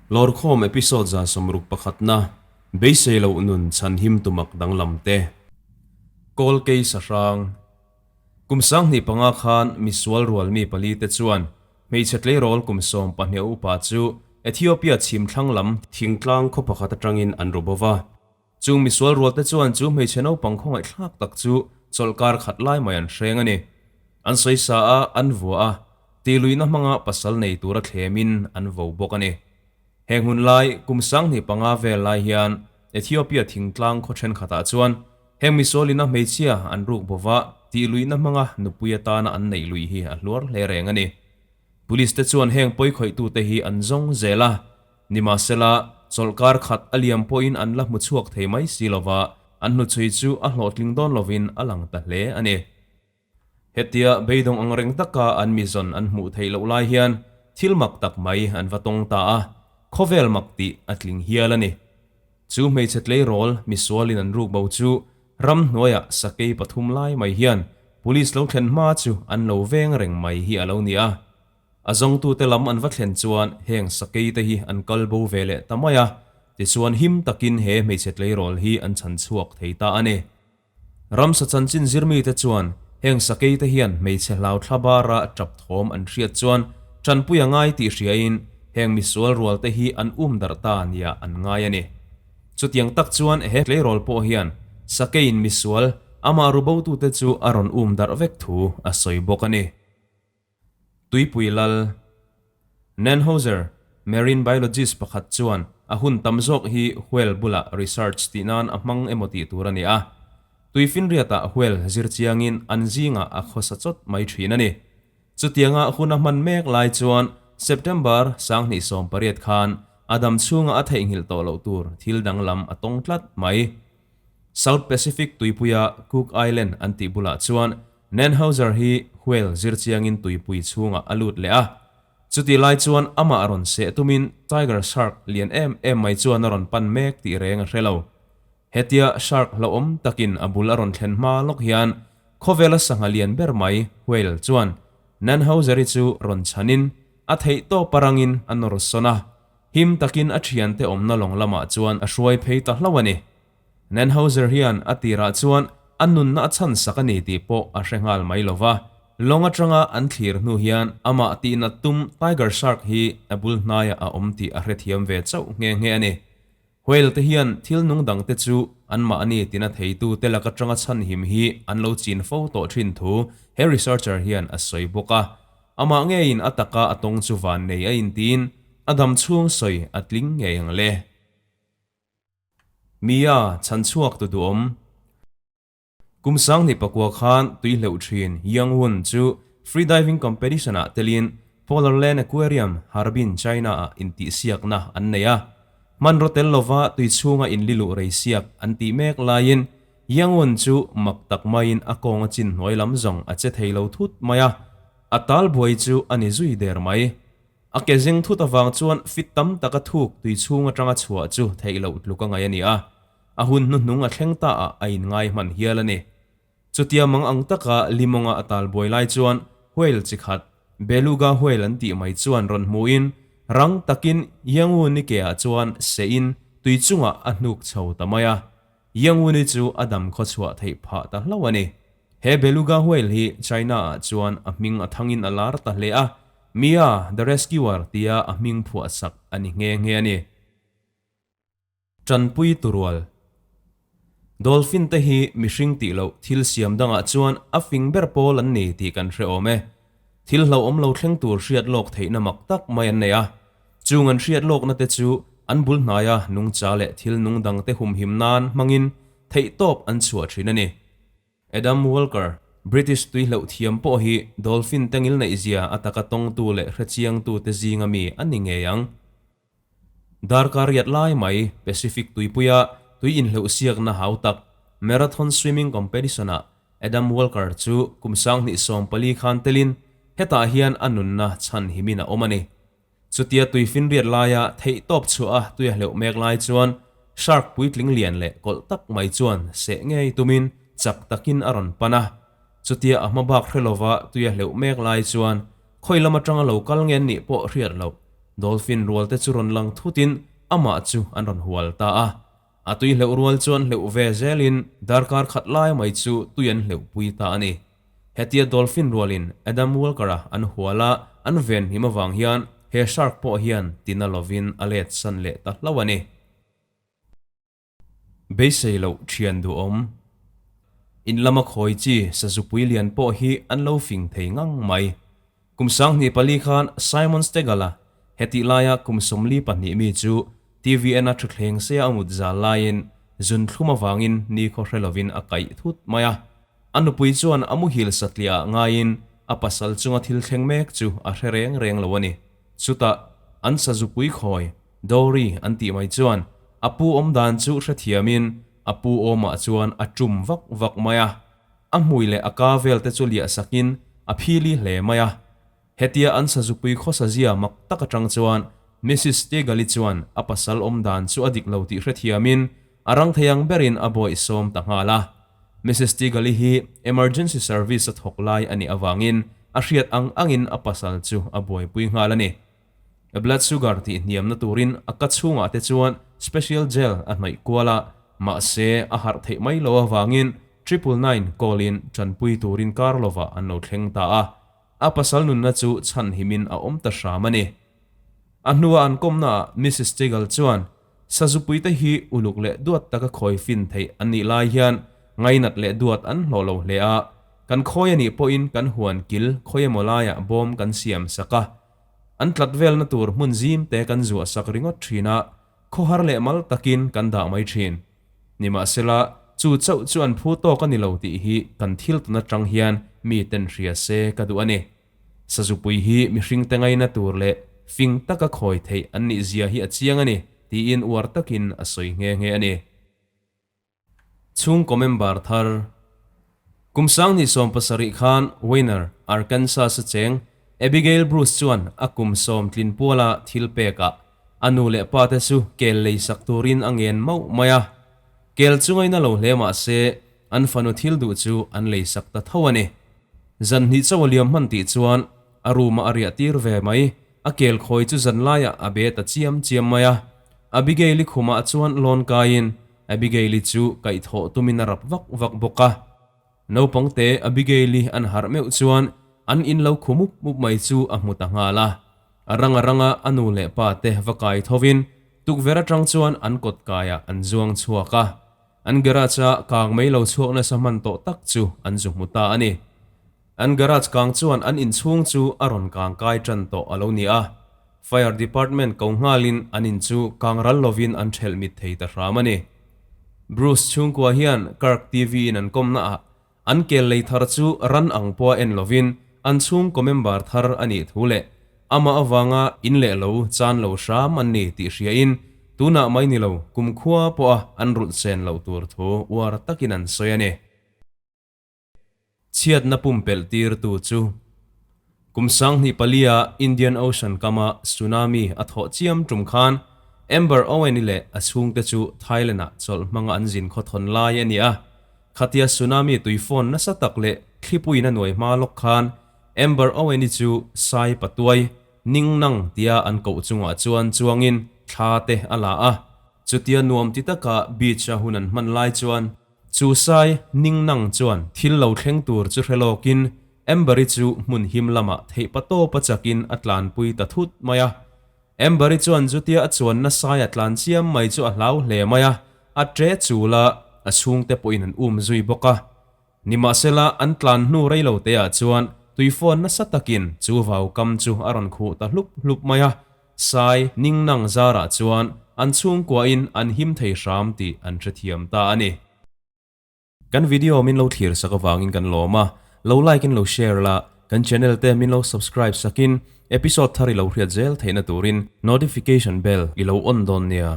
Lawrkhawm episode 61na, Beisei loh nun chhanhim tumak danglam te. Kawlkei sahrang. Kum 2005 khan misual rual mi pali te chuan hmeichhe tleirawl kum 12 upa chu Ethiopia chhim thlang lam thingtlang khaw pakhat atangin an ru bo va. Chung misual rual te chuan chu hmeichhe naupang khawngaihthlak tak chu chawlhkar khat lai mai an hreng a ni. An sawisa a, an vua a, tihluihna hmanga pasal nei tura thlemin an vo bawk a ni. Heng hun lai, kum 2005 vel lai hian Ethiopia thingtlang khaw thenkhatah chuan heng misualina hmeichhia an ruk bova tihluihna hmanga nupui atana an neih luih hi a hluar hle reng a ni. Police te chuan heng pawikhawih-tute hi an zawng zel a, Nimahsela, chawlhkar khat a liam pawhin an la hmu chhuak thei mai si lova, an hnuchhui chu a hlawhtling dawn lovin a lang ta hle a ni. Hetia beidawng ang reng taka an mizawn an hmuh theih loh lai hian thil mak tak mai an va tawng ta a, khawvel mak tih a tling hial a ni. Chu hmeichhe tleirawl misualin an ruk bo chu ramhnuaiah sakei pathum lai mai hian police lo thlen hma chu an lo veng reng mai hi a lo ni a. A zawngtute lam an va thlen chuan heng sakei te hi an kal bo ve leh ta mai a, tichuan him takin he hmeichhe tleirawl hi an chhan chhuak thei ta a ni. Ramsa chanchin zirmite chuan heng sakei te hian hmeichhe hlau thla bara tap thawm an hriat chuan tanpui a ngai tih hriain heng misual rual te hi an um darh ta nia an ngai a ni. Chutiang tak chuan he tleirawl pawh hian sakeiin misual amah rubotute chu a rawn um darh vek thu a sawi bawk a ni. Tuipui lal Nanhauser, marine biologist pakhat chuan a hun tam zawk hi whale bulah research tih nan a hmang emaw tih tur a ni a. Tuifinriatah whale zir chiangin an zingah a khawsa chawt mai thin a ni. Chutianga hun a hman mek lai chuan September 2018 khan a dam chhunga a theihnghilh tawh loh tur thil danglam a tawng tlat mai. South Pacific tuipuia Cook Island an tih bulah chuan Nanhauser hi whale zir chiangin tuipui chhungah a lut leh a. Chutih lai chuan amah rawn seh tumin tiger shark lian em em mai chuan a rawn pan mek tih reng a hre lo. Hetia shark hlauhawm takin a bul a rawn thlen hma lawk hian khawvela sangha lian ber mai whale chuan Nanhauser-i chu rawn chhanin a theihtawp a rangin a nawr sawn a. Him takin a thiante awmna lawng lamah chuan a hruai phei ta hlauh a ni. Nanhauser hian a tirah chuan a nunna a chhan sak a ni tih pawh a hre nghal mai lo va. Lawng atanga an thlir hnu hian amah tihnat tum Tiger Shark hi a bul hnaiah a awm tih a hrethiam ve chauh nghe nghe a ni. Whale te hian thil nung dangte chu anmahni tina theitu te lak atanga chhanhim hi an lo chin fo tawh thin thu he researcher hian a sawi bawk a. Amah ngeiin a taka a tawng chu van nei a intiin a dam chhung sawi a tling ngei ang le. Mia, chhan chhuak tu duhawm. Kum 2009 khan tui hleuh thin Yang Wun chu free diving competition ah telin Polar Land Aquarium, Harbin, China ah intihsiakna an nei a. Hmanraw tel lova tui chhunga inliluh rei siak an tih mek laiin Yang Wun chu mak tak maiin a kawng a chin hnuai lam zawng a che thei lo thut mai a, a tal buai chu a ni zui der mai. A ke zing thut avang chuan fit tam taka thuk tui chhung atanga chhuah chu theih loh tluk a ngaih a ni a, a hun hnuhnung a thleng ta ah a inngai hman hial a ni. Chutia mang ang taka limawnga a tal buai lai chuan whale chi khat, beluga whale an tih mai chuan rawn hmuhin rang takin Yangoon-i ke ah chuan sehin tui chungah a hnuk chho ta mai a. Yangoon-i chu a dam khaw chhuah theih phah ta hlauh a ni. He beluga whale hi China ah chuan a hming a thangin a lar ta hle a, Mia the Rescuer tia a hming phuah sak a ni nghe nghe a ni. Tanpui turual. Dolphin te hi mihring tih loh thil siam dangah chuan a fing ber pawl an ni tih kan hre awm e. Thil hlauhawm lo thleng tur hriat lawk theihna mak tak mai an nei a. Chung an hriat lawkna te chu an bul hnaia nungcha leh thil nung dangte humhim nan hmangin theihtawp an chhuah thin a ni. Adam Walker, British tui hlauh thiam pawh hi dolphin te ngil neih zia a taka tawngtu leh hrechiangtu te zinga mi a ni ngei ang. Darkar riat lai mai Pacific tuipuia tui inhleuh siakna hau tak Marathon Swimming Competition-ah Adam Walker chu kum 2014 khan telin hetah hian a nunna chhan himin a awm a ni. Chutia tui finriat laia theihtawp chhuah a tui a hleuh mek lai chuan shark puitling lian leh kawlh tak mai chuan seh ngei tumin chak takin a rawn pan a. Chutia a hma bak hre lova tui a hleuh mek lai chuan khawi lam atanga lo kal nge an nih pawh hriat loh. Dolphin rual te chu rawn lang thutin amah chu an rawn hual ta a. A tui hleuh rual chuan hleuh ve zelin darkar khat lai mai chu tui an hleuh pui ta a ni. Hetia dolphin rualin Adam Walker-a an hual a, an ven hlim avang hian he shark pawh hian tina lovin a let san leh ta hlauh a ni. Beisei loh thian duhawm. In lama khawi chi sazupui lian pawh hi an lo fing thei ngang mai. Kum 2004 khan Simon Stegall-a hetih laia kum 42 mi chu TVN-a thutthleng seia a mut zal laiin zun thlum avangin nikhaw hre lovin a kaih thut mai a. A nupui chuan a muhil satliah ah ngaiin a pasal chunga thil thleng mek chu a hre reng reng lo a ni. Chutah an sazupui khawi, Dory an tih mai chuan a pu awm dan chu hrethiamin a pu awmah chuan a tum vak vak mai a. A hmui leh a ka vel te chu liah sakin a phili hle mai a. Hetia an sazupui khawsa zia mak tak atang chuan Missus Stegall-i chuan a pasal awm dan chu a dik lo tih hrethiamin a rang thei ang berin a bawih sawm ta nghal a. Missus Stegall-i hi emergency service a thawk lai a nih avangin a hriat ang angin a pasal chu a buaipui nghal a ni. A blood sugar tih hniamna turin a ka chhungah te chuan special gel a hnawih kual a, mahse a harh theih mai lo avangin 999 call in tanpui turin kar lovah an lo thleng ta a. A pasal nunna chu chhan himin a awm ta hram a ni. A hnua an kawmnaah Missus Stegall chuan Sazupuite hi uluk leh duat taka khawi fin theih an nih lai hian ngainat leh duat an hlawh lo hle a, kan khawi a nih pawhin kan huan kil khawi emaw laiah bawm kan siam sak a, An tlat velna tur hmun zim te kan zuah sak ringawt thin a, khawhar leh mal takin kan dah mai thin. Nimahsela, chu chauh chu an phu tawk a ni lo tih hi kan thil tun atang hian mi ten hria se ka duh a ni. Sazupui hi mihring te ngaina tur leh fing taka khawi theih an nih zia hi a chiang a ni, tiin uar takin a sawi nghe nghe a ni. Chhungkaw member thar Kum 2017 khan Winner, Arkansas a cheng Abigail Bruce chuan a kum sawm tlin puala thil pekah a nu leh pa te chu kel lei sak turin a ngen mauh mai a. Kel chu ngaina lo hle mah se an fanu thil duh chu an lei sak ta tho a ni. Zan hnih chauh a liam hman tih chuan a room-ah a riah tir ve mai. A kel khawi chu zan laiah a be ta chiam chiam mai a. Abigail-i khumah chuan lawn kaiin Abigail-i chu kaihthawh tumin a rap vak vak bawk a. Naupangte Abigail-i an harh meuh chuan an in lo khu mup mup mai chu a hmu ta nghal a. A ranga ranga a nu leh pa te va kai thovin tukverh atang chuan an kawt kaiah an zuang chhuak a. An garage-a kang mai lo chhuak nasa hman tawh tak chu an zu hmu ta a ni. An garage kang chuan an inchhung chu a rawn kang kai tan tawh a lo ni a. Fire Department ko nghalin an in chu kang ral lovin an thelh mit thei ta hram a ni. Bruce chhungkua hian Kirk TV in an kawmna ah an kel lei thar chu ran ang pawha en lovin an chhungkaw member thar a nih thu leh amah avanga in leh lo chan lo hram an ni tih hriain tunah mai ni lo kumkhua pawha an rulh sen loh tur thu uar takin an sawi a ni. Chhiatna pumpelh tirtu chu kum 2004-a Indian Ocean kama tsunami a thawh chiam tum khan Amber Owen-i leh a chhungte chu Thailand-ah chawlh hmanga an zin khawthawn lai a ni a. Khatia tsunami tuifawn nasa tak leh thlipuiin a nuai hma lawk khan Amber Owen-i chu Sai Patuai, Ning Nang tia an koh chungah chuan chuangin thla te a la a. Chutia nuam ti taka beach-a hun an hman lai chuan Chu sai ning nang chuan thil lo thleng tur chu hre lawkin Amber-i chu hmun him lamah theih pa tawp a chakin a tlanpui ta thut mai a. Amber-i chuan chutia a chuanna sai a tlan chiam mai chu a hlau hle mai a, a ṭe chul a, a chhungte pawhin an um zui bawk a. Nimahsela an tlan hnu rei lo te ah chuan tuifawn nasa takin chu vaukam chu a rawn khuh ta hlup hlup mai a, Sai ning nang zarah chuan an chhungkuahin an him thei hram tih an hrethiam ta a ni. Kan video min lo thlir sak avangin kan lawm a, lo like in lo share la, kan channel te min lo subscribe sakin episode thar i lo hriat zel theihna turin notification bell i lo on dawn nia.